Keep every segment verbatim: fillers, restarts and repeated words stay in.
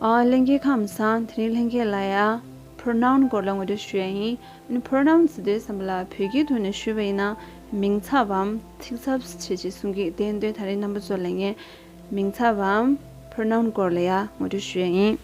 ཨ། ལྷན་རྒྱས་ཁམས་བཟང་། དེ་རིང་ལྷན་རྒྱས་ལ་ཡ་pronoun་སྐོར་ལ་ངོ་སྤྲོད་ཞུ་ཡ་ཡིན། ཨ་ནི་pronoun་ཟེར་དུས་ཙམ་པ་ལ་བོད་སྐད་ཐོག་ནས་ཞུས་པ་ཡིན་ན་མིང་ཚབ་བམ་ཚིག་ཚབ་བྱས་ཅིག་གསུང་གི། དེ་འདོད་ད་རིང་རྣམ་པ་ཚོ་ལ་ངས་མིང་ཚབ་བམ་pronoun་སྐོར་ལ་ཡ་ངོ་སྤྲོད་ཞུ་ཡ་ཡིན།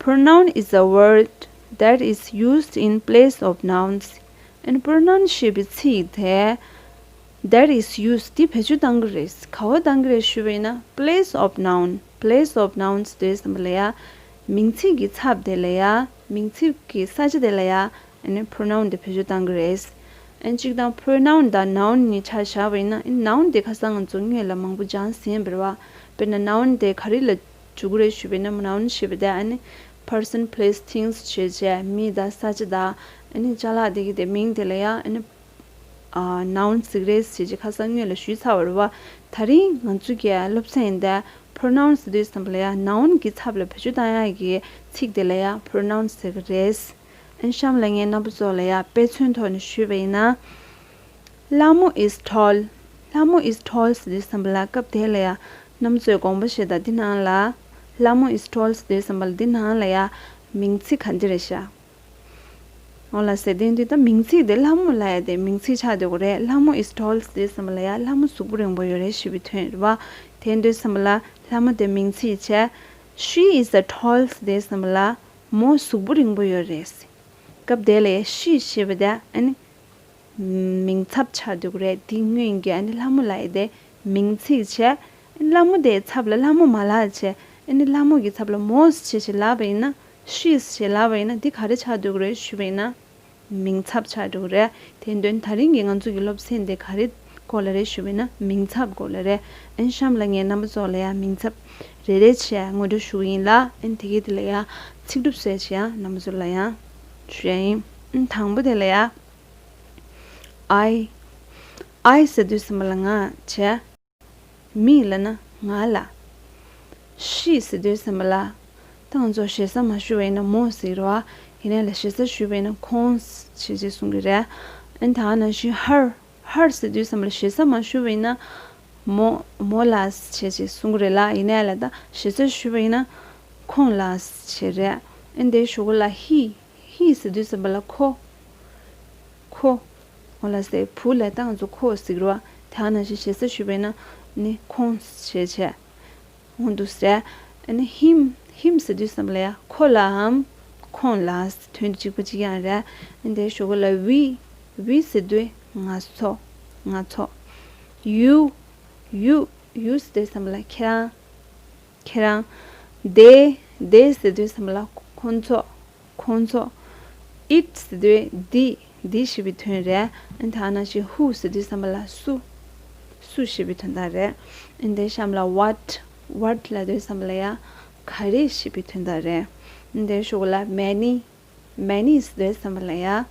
Pronoun is a word that is used in place of nouns. And pronoun ཞེས་པའི་ཚིག་དེ་that is used དེ་བེད་སྤྱོད་བཏང་གི་རེད། ག་བ་བཏང་གི་རེད་ཞུས་པ་ཡིན་ན་place of noun, place of nouns་དེ་ཙམ་པ་ལ་ཡ་མིང་ཚིག་གི་ཚབ་དེ་ལ་ཡ་མིང་ཚིག་གི་ས་ཆ་དེ་ལ་ཡ་ཨ་ནི་pronoun་དེ་བེད་སྤྱོད་བཏང་གི་རེད། ཨ་ནི་གཅིག་དང་pronoun་དང་noun་གཉིས་ཆ་བཞག་པ་ཡིན་ན་ཨ་ནི་noun་དེ་ཁ་སང་ང་ཚོ་སྔོན་ལ་མང་པོ་སྦྱངས་ཟིན་པ་རེད་བ། དཔེར་ན་noun་དེ་ག་རེ་ལ་འཇུག་གི་རེད་ཞུས་པ་ཡིན་ན་noun་ཞེས་པ་དེ་ཨ་ནི་person, place, things་ཞེས་བྱས་མི་དང་ས་ཆ་དང་ཨ་ནི་ཅ་ལག་དེ་གི་དེ་མིང་དེ་ལ་ཡ་ཨ་ནི་ཨ་noun་ཟེར་གི་རེད་ཟེར་གྱི་ཁ་སང་སྔོན་ལ་ཞུས་ཚར་བ་རེད་བ། ད་རིང་ང་ཚོ་གི་སློབ་ཚན་འདི་pronoun་ཟེར་དུས་ཙམ་པ་ལ་ཡ་noun་གི་ཚབ་ལ་བེད་སྤྱོད་བཏང་ཡ་གི་ཚིག་དེ་ལ་ཡ་pronoun་ཟེར་གི་རེད། ཨ་ནི་གཤམ་ལ་ངས་རྣམ་པ་ཚོ་ལ་ཡ་དཔེ་མཚོན་ཐོག་ནས་ཞུས་པ་ཡིན་ན། ལྷ་མོ་is tall. ལྷ་མོ་is tall་ཟེར་དུས་ཙམ་པ་ལ་སྐབས་དེ་ལ་ཡ་རྣམ་ཚོས་དགོངས་པ་བཞེས་དང་འདི་ནང་ལ་ལྷ་མོ་is tall་ཟེར་དུས་ཙམ་པ་ལ་འདི་ནང་ལ་ཡ་མིང་ཚིག་ག་འདི་རེད་ཤག་འོ་ལ་ཟེར་དེ་འདི་ད་མིང་ཚིག་དེ་ལྷ་མོ་ལ་ཡ་དེ་མིང་ཚིག་ཆགས་འདུག་གི་རེད། ལྷ་མོ་is tall་ཟེར་དུས་ཙམ་པ་ལ་ཡ་ལྷ་མོ་གཟུགས་པོ་རིང་པོ་ཡོད་རེད་ཞེས་པའི་དོན་རེད་བ། དེ་འདུག་ཙམ་པ་ལ་ལྷ་མོ་དེ་མིང་ཚིག་བྱས། She is a tall་ཟེར་དུས་ཙམ་པ་ལ་མོ་གཟུགས་པོ་རིང་པོ་ཡོད་རེད། སྐབས་དེ་ལ་ཡ་she་ཞེས་པ་དེ་ཨ་ནི། མིང་ཚབ་ཆགས་འདུག་རེད། འདི་སྔོན་གྱི་ཨ་ནི་ལྷ་མོ་ལབ་ཡ་དེ་མིང་ཚིག་བྱས། ལྷ་མོ་དེའི་ཚབ་ལ་ལྷ་མོ་མ་ལབ་བྱས། ཨ་ནི་ལྷ་མོ་གི་ཚབ་ལ་མོ་ཞེས་ཞེས་ལབ་པ་ཡིན་ན། she is་ཞེས་ལབ་པ་ཡིན་ན་འདི་ག་རེ་ཆགས་འདུག་རེད་ཞུས་པ་ཡིན་ན། མིང་ཚབ་ཆགས་འདུག་རེད། དེ་དོན་ད་རིང་གི་ང་ཚོ་གི་སློབ་ཚན་དེ་ག་རེ་སྐོར་ལ་རེད་ཞུས་པ་ཡིན་ན་མིང་ཚབ་སྐོར་ལ་རེད། ཨ་ནི་གཤམ་ལ་ངས་རྣམ་པ་ཚོ་ལ་ཡ་མིང་ཚབ་རེ་རེ་བྱས་ངོ་སྤྲོད་ཞུ་གི་ཡིན་ལ། ཨ་ནི་དེ་གའི་དེ་ལ་ཡ་ཚིག་གྲུབ་བཟོས་བྱས་ཡང་རྣམ་པ་ཚོ་ལ་ཡང་ཞུ་ཡ་ཡིན། ཨ་ནི་དང་པོ་དེ་ལ་ཡ། I. I་ཟེར་དུས་ཙམ་པ་ལ་ང་བྱས། མི་ལབ་ན་ང་ལ། She་ཟེར་དུས་ཙམ་པ་ལ། ད་ང་ཚོ་ཞེ་ས་མ་ཞུས་པ་ཡིན་ན་མོ་ཟེར་གི་རེད་བ། ཡིན་ནའི་ལ་ཞེ་ས་ཞུས་པ་ཡིན་ན་ཁོང་ཞེས་ཅེས་གསུང་གི་རེད། ཨ་ནི་ད་ནང་བཞིན་her། Her་ཟེར་དུས་ཙམ་པ་ལ་ཞེ་ས་མ་ཞུས་པ་ཡིན་ན་མོ་མོ་ལ་ཞེས་ཅེས་གསུང་གི་རེད་ལ། ཡིན་ནའི་ལ་ད་ཞེ་ས་ཞུས་པ་ཡིན་ན་ཁོང་ལ་ཞེས་རེད། ཨ་ནི་དེའི་གཞུག་གུ་ལ་he། He་ཟེར་དུས་ཙམ་པ་ལ་ཁོ། ཁོ། འོ་ལ་ཟེར་བུ་ལ་ད་ང་ཚོ་ཁོ་ཟེར་གི་རེད་བ། དེ་ནང་བཞིན་ཞེ་ས་ཞུས་པ་ཡིན་ན་ནི་ཁོང་ཞེས་བྱས། འོ་འདུག་ཟེར། ཨ་ནི་him། Him་ཟེར་དུས་ཙམ་པ་ལ་ཡ་ཁོ་ལའམ་ཁོང་ལ་དོན་གཅིག་པ་གཅིག་རྐྱང་རེད། ཨ་ནི་དེའི་གཞུག་གུ་ལ་we། We་ཟེར་དུས་ང་ཚོ། ང་ཚོ། You། You། You་ཟེར་དུས་ཙམ་པ་ལ་ཁྱེད་རང་། ཁྱེད་རང་། They། They་ཟེར་དུས་ཙམ་པ་ལ་ཁོང་ཚོ། ཁོང་ཚོ། It་ཟེར་དུས་འདི། འདི་ཞེས་པའི་དོན་རེད། ཨ་ནི་ད་ནང་བཞིན་who་ཟེར་དུས་ཙམ་པ་ལ་སུ། སུ་ཞེས་པའི་དོན་དག་རེད། ཨ་ནི་དེའི་གཤམ་ལ་what། What་ལབ་དུས་ཙམ་པ་ལ་ཡ་ག་རེ་ཞེས་པའི་དོན་དག་རེད། ཨ་ནི་དེའི་གཞུག་གུ་ལ་many། Many་ཟེར་དུས་ཙམ་པ་ལ་ཡ།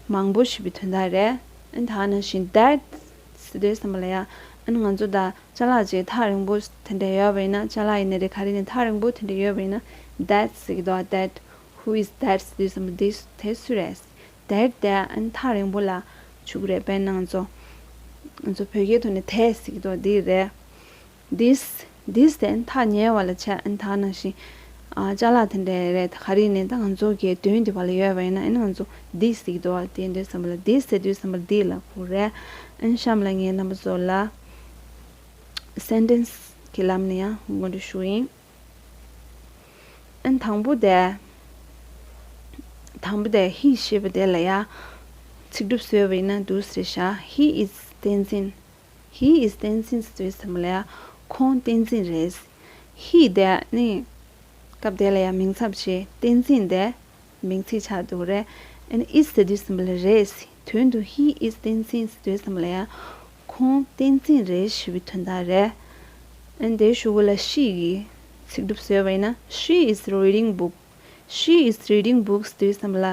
མང་པོ་ཞེས་པའི་དོན་དག་རེད། ཨ་ནི་ད་ནང་བཞིན་that་ཟེར་དུས་ཙམ་པ་ལ་ཡ། ཨ་ནི་ང་ཚོ་ད་ཅ་ལག་ཅིག་ཐག་རིང་པོ་དེ་འདྲ་ཡོད་པ་ཡིན་ན། ཅ་ལག་ཡིན་ནའི་རེད། ག་རེ་ཡིན་ནའི་ཐག་རིང་པོ་དེ་འདྲ་ཡོད་པ་ཡིན་ན་that་ཟེར་གྱི་འདུག་ཨ། That། Who is that་ཟེར་དུས་ཙམ་པ་འདི་དེ་སུ་རེད། That་དེ་ཨ་ནི་ཐག་རིང་པོ་ལ་འཇུག་གི་རེད། དཔེར་ན་ང་ཚོ། ང་ཚོ་བོད་སྐད་ཐོག་ནས་དེ་ཟེར་གྱི་འདུག་འདི་རེད། This། This་དེ་ཐག་ཉེ་བ་ལ་བྱས། ཨ་ནི་ད་ནང་བཞིན། ཨ། ཅ་ལག་དེ་འདྲ་རེད། ད་ག་རེ་ཡིན་ནའི་ད་ང་ཚོ་གི་མདུན་དེ་བ་ལ་ཡོད་པ་ཡིན་ན། ཨ་ནི་ང་ཚོ་this་ཟེར་གྱི་འདུག་བ། དེ་འདུག་ཙམ་པ་ལ་this་ཟེར་དུས་ཙམ་པ་ལ་འདི་ལབ་དགོས་རེད། ཨ་ནི་གཤམ་ལ་ངས་རྣམ་པ་ཚོ་ལ་sentence་གི་ལམ་ནས་ཡང་ངོ་སྤྲོད་ཞུ་ཡིན། ཨ་ནི་དང་པོ་དེ། དང་པོ་དེ་he་ཞེས་པ་དེ་ལ་ཡ་ཚིག་གྲུབ་བཟོས་པ་ཡིན་ན་འདུག་ཟེར་ཤག He is Tenzin། He is Tenzin་ཟེར་དུས་ཙམ་པ་ལ་ཡ་ཁོང་བསྟན་འཛིན་རེད། He་དེ་ནི་སྐབས་དེ་ལ་ཡ་མིང་ཚབ་བྱས། བསྟན་འཛིན་དེ་མིང་ཚིག་ཆགས་འདུག་རེད། ཨ་ནི་is་ཟེར་དུས་ཙམ་པ་ལ་རེད། དོན་དུ་He is Tenzin་ཟེར་དུས་ཙམ་པ་ལ་ཡ་ཁོང་བསྟན་འཛིན་རེད་ཞེས་པའི་དོན་དག་རེད། ཨ་ནི་དེའི་གཞུག་གུ་ལ་she་གི་ཚིག་གྲུབ་བཟོས་པ་ཡིན་ན། She is reading book། She is reading books་ཟེར་དུས་ཙམ་པ་ལ་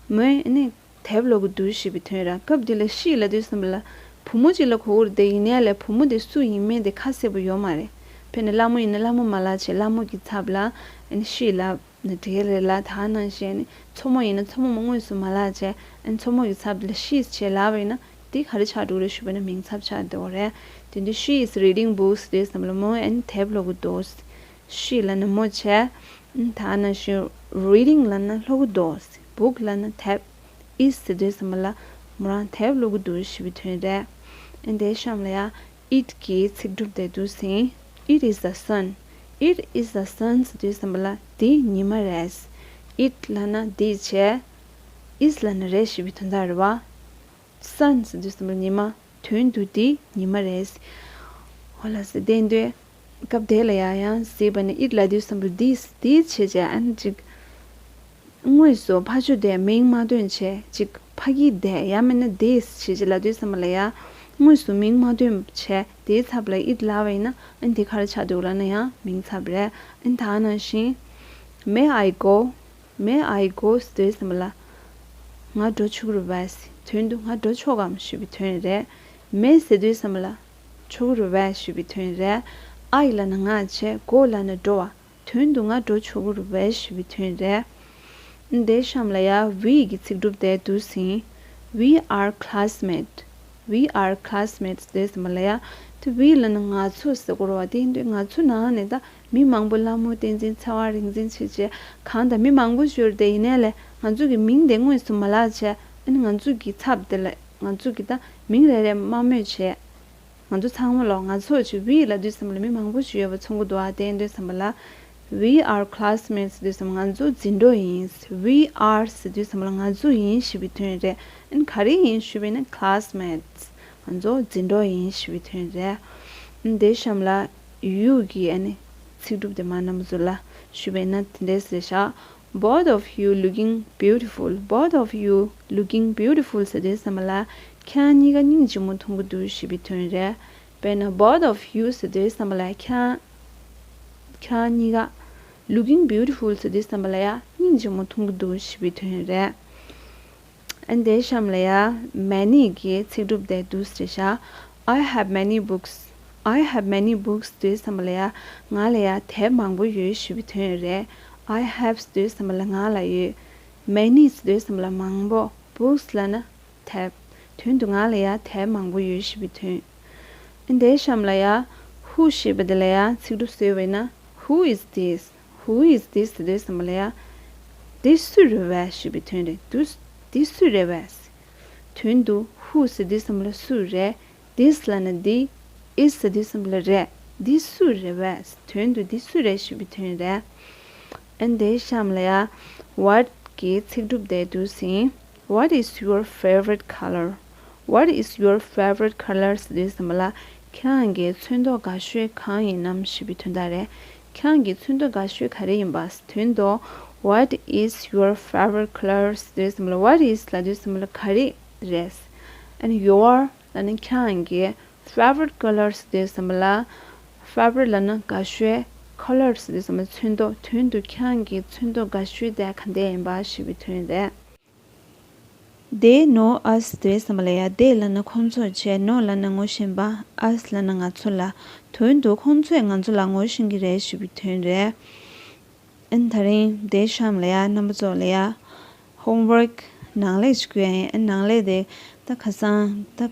མོས་ནི་དེབ་ཀློག་གི་འདུག་ཞེས་པའི་དོན་རེད། སྐབས་འདི་ལ་she་ལབ་དུས་ཙམ་པ་ལ་བུ་མོ་གཅིག་ལ་གོ་གི་རེད་དེ། ཡིན་ནའི་ལ་བུ་མོ་དེ་སུ་ཡིན་མིན་དེ་ཁ་གསལ་པོ་ཡོད་མ་རེད། དཔེར་ན་ལྷ་མོ་ཡིན་ན་ལྷ་མོ་མ་ལབ་བྱས། ལྷ་མོ་གི་ཚབ་ལ་ཨ་ནི་she་ལབ་ན་འགྲིག་གི་རེད་ལ། ད་ནང་བཞིན་ཨ་ནི་མཚོ་མོ་ཡིན་ན་མཚོ་མོ་མོ་དངོས་སུ་མ་ལབ་བྱས། ཨ་ནི་མཚོ་མོ་གི་ཚབ་ལ་she་ཞེས་ལབ་པ་ཡིན་ན་དེ་ག་རེ་ཆགས་འགྲོ་གི་རེད་ཞུས་པ་ན་མིང་ཚབ་ཆགས་འགྲོ་གི་རེད། དེ་དུས་she is reading books་ཟེར་དུས་ཙམ་པ་ལ་མོས་ཨ་ནི་དེབ་ཀློག་གི་འདུག She ལབ་ན་མོ་བྱས། ད་ནང་བཞིན་reading ལབ་ན་ཀློག་གི་འདུག book ལབ་ན་དེབ། Is ཟེར་དུས་ཙམ་པ་ལ་མོ་རང་དེབ་ཀློག་གི་འདུག་ཞེས་པའི་དོན་རེད། ཨ་ནི་དེའི་གཤམ་ལ་ཡ་it གི་ཚིག་གྲུབ་དེ་འདུག་ཟིན། It is the sun. It is the sun ཟེར་དུས་ཙམ་པ་ལ་འདི་ཉི་མ་རེད། It ལབ་ན་འདི་བྱས། Is ལབ་ན་རེད་ཞེས་པའི་དོན་དག་རེད་བ། Sun ཟེར་དུས་ཙམ་པ་ལ་ཉི་མ། དོན་དུ་འདི་ཉི་མ་རེད། ཧོ་ལ་ཟེར་བསྟན་དུས། སྐབས་དེ་ལ་ཡང་ཡང་གཟིགས་པ་ནི་it ལབ་དུས་ཙམ་པ་འདི་འདི་བྱས་བྱས་ཨ་ནི་ཅིག་དངོས་སུ་ཕ་ཆོས་དེ་མིང་མ་ཐོན་བྱས་ཅིག་ཕ་གི་དེ་ཡང་མིན་ན་this བྱས་བྱས་ལབ་དུས་ཙམ་པ་ལ་ཡང་དངོས་སུ་མིང་མ་ཐོན་བྱས་དེའི་ཚབ་ལ་it ལབ་པ་ཡིན་ན་ཨ་ནི་དེ་ག་རེ་ཆགས་འདུག་ལབ་ན་ཡང་མིང་ཚབ་རེད། ཨ་ནི་ད་ནང་བཞིན། May I go? May I go ཟེར་དུས་ཙམ་པ་ལ། ང་འགྲོ་ཆོག་གི་རེད་པས། དོན་དུ་ང་འགྲོ་ཆོག་གམ་ཞུས་པའི་དོན་རེད། May ཟེར་དུས་ཙམ་པ་ལ། ཆོག་གི་རེད་པས་ཞུས་པའི་དོན་རེད། I ལབ་ན་ང་བྱས། Go ལབ་ན་འགྲོ་བ། དོན་དུ་ང་འགྲོ་ཆོག་གི་རེད་པས་ཞུས་པའི་དོན་རེད། འདིའི་གཤམ་ལ་ཡ་we གི་ཚིག་གྲུབ་དེ་འདུག་ཟིན། We are classmate. We are classmates ཟེར་དུས་ཙམ་པ་ལ་ཡ། དེ་we ལབ་ན་ང་ཚོ་ཟེར་དགོས་རེད་བ། དེ་ཡིན་དུས་ང་ཚོ་ནང་ནས་ད་མི་མང་པོ་ལྷ་མོ་བསྟན་འཛིན་ཚེ་དབང་རིག་འཛིན་ཆོས་རྗེ་གང་དང་མི་མང་པོ་ཞིག་ཡོད་རེད། དེ་ཡིན་ནའི་ལས་ང་ཚོ་གི་མིང་དེ་དངོས་སུ་མ་ལབ་བྱས། ཨ་ནི་ང་ཚོ་གི་ཚབ་དེ་ལ་ང་ཚོ་གི་ད་མིང་རེ་རེ་མ་སྨོས་བྱས། ང་ཚོ་ཚང་མ་ལོ་ང་ཚོ་ཅིག་we ལབ་དུས་ཙམ་པ་ལ་མི་མང་པོ་ཞིག་ཡོད་པ་མཚོན་གྱི་འདུག་ཨ། དེ་ཡིན་དུས་ཙམ་པ་ལ། We are classmates ཟེར་དུས་ཙམ་པ་ང་ཚོ་འཛིན་གྲོགས་ཡིན། We are ཟེར་དུས་ཙམ་པ་ལ་ང་ཚོ་ཡིན་ཞེས་པའི་དོན་རེད། ཨ་ནི་ག་རེ་ཡིན་ཞུས་པ་ཡིན་ན་classmates ང་ཚོ་འཛིན་གྲོགས་ཡིན་ཞེས་པའི་དོན་རེད། ཨ་ནི་དེའི་གཤམ་ལ་you གི་ཨ་ནི་ཚིག་གྲུབ་དེ་མ་རྣམ་པ་ཚོ་ལ་ཞུས་པ་ཡིན་ན་དེ་འདྲས་ཟེར་བཞག Both of you looking beautiful. Both of you looking beautiful ཟེར་དུས་ཙམ་པ་ལ་ཁྱེད་རང་གཉིས་ཀ་སྙིང་རྗེ་མོ་མཐོང་གི་འདུག་ཞེས་པའི་དོན་རེད། དཔེར་ན་both of you ཟེར་དུས་ཙམ་པ་ལ་ཁྱེད་རང་ཁྱེད་རང་གཉིས་ཀ looking beautiful ཟེར་དུས་ཙམ་པ་ལ་ཡ་སྙིང་རྗེ་མོ་མཐོང་གི་འདུག་ཞེས་པའི་དོན་རེད། ཨ་ནི་དེའི་གཤམ་ལ་ཡ་many གི་ཚིག་གྲུབ་དེ་འདུག་ཟེར་བཞག I have many books. I have many books ཟེར་དུས་ཙམ་པ་ལ་ཡ་ང་ལ་ཡ་དེབ་མང་པོ་ཡོད་ཞེས་པའི་དོན་རེད། I have ཟེར་དུས་ཙམ་པ་ལ་ང་ལ་ཡོད། Many ཟེར་དུས་ཙམ་པ་ལ་མང་པོ། Books ལབ་ན་དེབ། དོན་དུ་ང་ལ་ཡ་དེབ་མང་པོ་ཡོད་ཞེས་པའི་དོན། ཨ་ནི་དེའི་གཤམ་ལ་ཡ་who ཞེས་པ་དེ་ལ་ཡ་ཚིག་གྲུབ་བཟོས་པ་ཡིན་ན། Who is this? Who is this ཟེར་དུས་ཙམ་པ་ལ་ཡ། འདི་སུ་རེད་པས་ཞེས་པའི་དོན་རེད། འདི་འདི་སུ་རེད་པས། དོན་དུ་who ཟེར་དུས་ཙམ་པ་ལ་སུ་རེད། This ལབ་ན་འདི། Is ཟེར་དུས་ཙམ་པ་ལ་རེད། འདི་སུ་རེད་པས། དོན་དུ་འདི་སུ་རེད་ཞེས་པའི་དོན་རེད། ཨ་ནི་དེའི་གཤམ་ལ་ཡ། What གི་ཚིག་གྲུབ་དེ་འདུག་ཟིན། What is your favorite color? What is your favorite color ཟེར་དུས་ཙམ་པ་ལ་ཁྱེད་རང་གི་ཚོན་མདོག་དགའ་ཤོས་གང་ཡིན་ནམ་ཞེས་པའི་དོན་དག་རེད། ཁྱེད་རང་གི་ཚོན་མདོག་དགའ་ཤོས་ག་རེ་ཡིན་པ། དོན་དུ་What is your favorite color ཟེར་དུས་ཙམ་པ་ལ་What is ལབ་དུས་ཙམ་པ་ལ་ག་རེ་རེད། ཨ་ནི་your ལབ་ན་ཁྱེད་རང་གི་favorite color ཟེར་དུས་ཙམ་པ་ལ། Favorite ལབ་ན་དགའ་ཤོས། Color ཟེར་དུས་ཙམ་པ་ཚོན་མདོག་དོན་དུ་ཁྱེད་རང་གི་ཚོན་མདོག་དགའ་ཤོས་དེ་ག་འདྲ་ཡིན་པ་ཞེས་པའི་དོན་རེད། They know us ཟེར་དུས་ཙམ་པ་ལ་ཡ་they ལབ་ན་ཁོང་ཚོ་བྱས། Know ལབ་ན་ངོ་ཤེས་པ། Us ལབ་ན་ང་ཚོ་ལ། དོན་དུ་ཁོང་ཚོས་ང་ཚོ་ལ་ངོ་ཤེས་ཀྱི་རེད་ཞེས་པའི་དོན་རེད། ཨ་ནི་ད་རིང་དེའི་གཤམ་ལ་ཡ་རྣམ་པ་ཚོ་ལ་ཡ་homework ནང་ལས་ཤིག་ཡ་ཡིན། ཨ་ནི་ནང་ལས་དེ་ད་ཁ་སང་ད་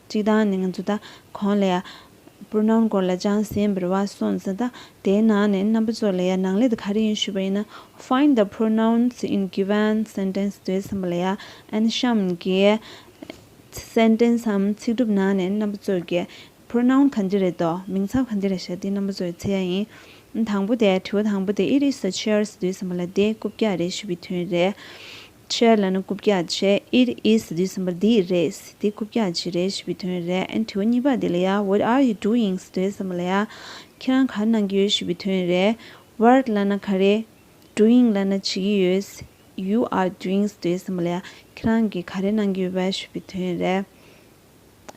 སྤྱིར་བཏང་ནས་ང་ཚོ་ད་གོང་ལ་ཡ་pronoun སྐོར་ལ་སྦྱངས་ཟིན་པ་རེད་བ། སོང་ཙང་ད་དེའི་ནང་ནས་རྣམ་པ་ཚོ་ལ་ཡ་ནང་ལས་དེ་ག་རེ་ཡིན་ཞུས་པ་ཡིན་ན། Find the pronouns in given sentence དེ་ཙམ་པ་ལ་ཡ་ཨ་ནི་གཤམ་གྱི་sentence སམ་ཚིག་གྲུབ་ནང་ནས་རྣམ་པ་ཚོ་གི་pronoun ག་འདྲ་རེད་དོ། མིང་ཚབ་ག་འདྲ་རེད་ཤག་དེ་རྣམ་པ་ཚོས་འཚོལ་ཡ་ཡིན། དང་པོ་དེ། དྲི་བ་དང་པོ་དེ། It is a chair ཟེར་དུས་ཙམ་པ་ལ་དེ་རྐུབ་བཀྱག་རེད་ཞུ་བའི་དོན་རེད། Chair ལབ་ན་རྐུབ་བཀྱག་བྱས། It is ཟེར་དུས་ཙམ་པ་འདི་རེད། འདི་རྐུབ་བཀྱག་ཅིག་རེད་ཞུ་བའི་དོན་རེད། ཨན་དྲི་བ་གཉིས་པ་དེ་ལ་ཡ། What are you doing ཟེར་དུས་ཙམ་པ་ལ་ཡ། ཁྱེད་རང་ག་རེ་གནང་གི་ཡོད་ཞུ་བའི་དོན་རེད། What ལབ་ན་ག་རེ། Doing ལབ་ན་བྱེད་ཀྱི་ཡོད། You are doing ཟེར་དུས་ཙམ་པ་ལ་ཡ། ཁྱེད་རང་གིས་ག་རེ་གནང་གི་ཡོད་པ་ཞུ་བའི་དོན་རེད།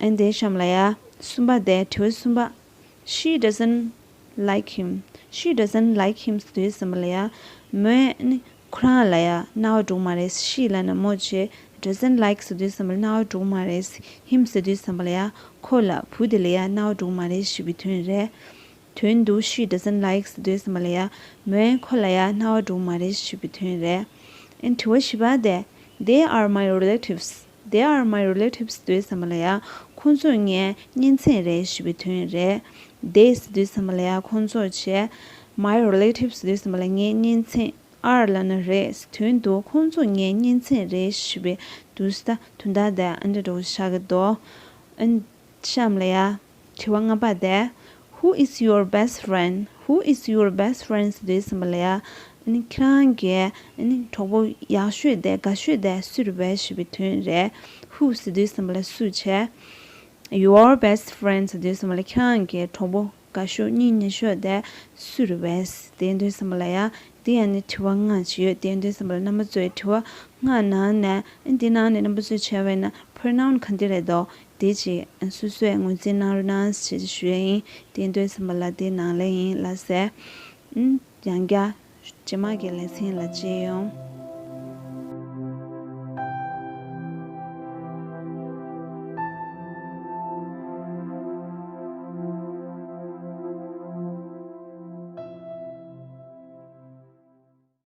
ཨན་དེའི་གཤམ་ལ་ཡ། གསུམ་པ་དེ། དྲི་བ་གསུམ་པ། She doesn't like him. She doesn't like him ཟེར་དུས་ཙམ་པ་ལ་ཡ། མོས་ནི་ཁོ་རང་ལ་ཡ་སྣང་བ་འགྲོ་གི་མ་རེད། She ལབ་ན་མོ་བྱས། Doesn't like ཟེར་དུས་ཙམ་པ་ལ་སྣང་བ་འགྲོ་གི་མ་རེད། Him ཟེར་དུས་ཙམ་པ་ལ་ཡ་ཁོ་ལ་བུ་དེ་ལ་ཡ་སྣང་བ་འགྲོ་གི་མ་རེད་ཞུ་བའི་དོན་རེད། དོན་དུ་she doesn't like ཟེར་དུས་ཙམ་པ་ལ་ཡ་མོས་ཁོ་ལ་ཡ་སྣང་བ་འགྲོ་གི་མ་རེད་ཞུ་བའི་དོན་རེད། ཨན་དྲི་བ་བཞི་པ་དེ། They are my relatives. They are my relatives ཟེར་དུས་ཙམ་པ་ལ་ཡ་ཁོང་ཚོ་ངའི་གཉེན་ཚན་རེད་ཞུ་བའི་དོན་རེད། They ཟེར་དུས་ཙམ་པ་ལ་ཡ་ཁོང་ཚོ་བྱས། My relatives ཟེར་དུས་ཙམ་པ་ལ་ངའི་གཉེན་ཚན། Are ལབ་ན་རེད་དོན་འདུག་ཁོང་ཚོ་ངའི་གཉེན་ཚན་རེད་ཞེས་པའི་དུས་ད་དོན་དག་དེ་ཨ་འདྲ་འདྲ་བོ་ཆགས་ཀྱི་འདུག་ཨ་གཤམ་ལ་ཡ། དྲི་བ་ལྔ་པ་དེ། Who is your best friend? Who is your best friend ཟེར་དུས་ཙམ་པ་ལ་ཡ། ཨ་ནི་ཁྱེད་རང་གི་ཨ་ནི་གྲོགས་པོ་ཡག་ཤོས་དེ་དགའ་ཤོས་དེ་སུ་རེད་པས་ཞེས་པའི་དོན་རེད། Who ཟེར་དུས་ཙམ་པ་ལ་སུ་བྱས། Your best friend ཟེར་དུས་ཙམ་པ་ལ་ཁྱེད་རང་གི་གྲོགས་པོ་དགའ་ཤོས་སྙིང་ཉེ་ཤོས་དེ་སུ་རེད་པས་དེ་དུས་ཙམ་པ་ལ་ཡ། དེ་ཡང་ནི་དྲི་བ་ལྔ་ཅིག་ཡོད་དེ་དུས་ཙམ་པ་ལ་རྣམ་པ་ཚོས་དྲི་བ་ལྔ་ནང་ནས་ཨ་འདི་ནང་ནས་རྣམ་པ་ཚོས་བྱས་པ་ཡིན་ན་pronoun ག་འདི་རེད་དོ། དེ་ཅིག་སོ་སོས་ངོས་འཛིན་གནང་རོགས་གནང་ཞེས་ཞུ་ཡ་ཡིན། དེ་དུས་ཙམ་པ་ལ་དེ་ནང་ལ་ཡིན་ལ་ཟེར། ཨུམ། ཡང་བསྐྱར། རྗེས་མ་གི་ལེ་ཚན་ལ་མཇལ་ཡོང་།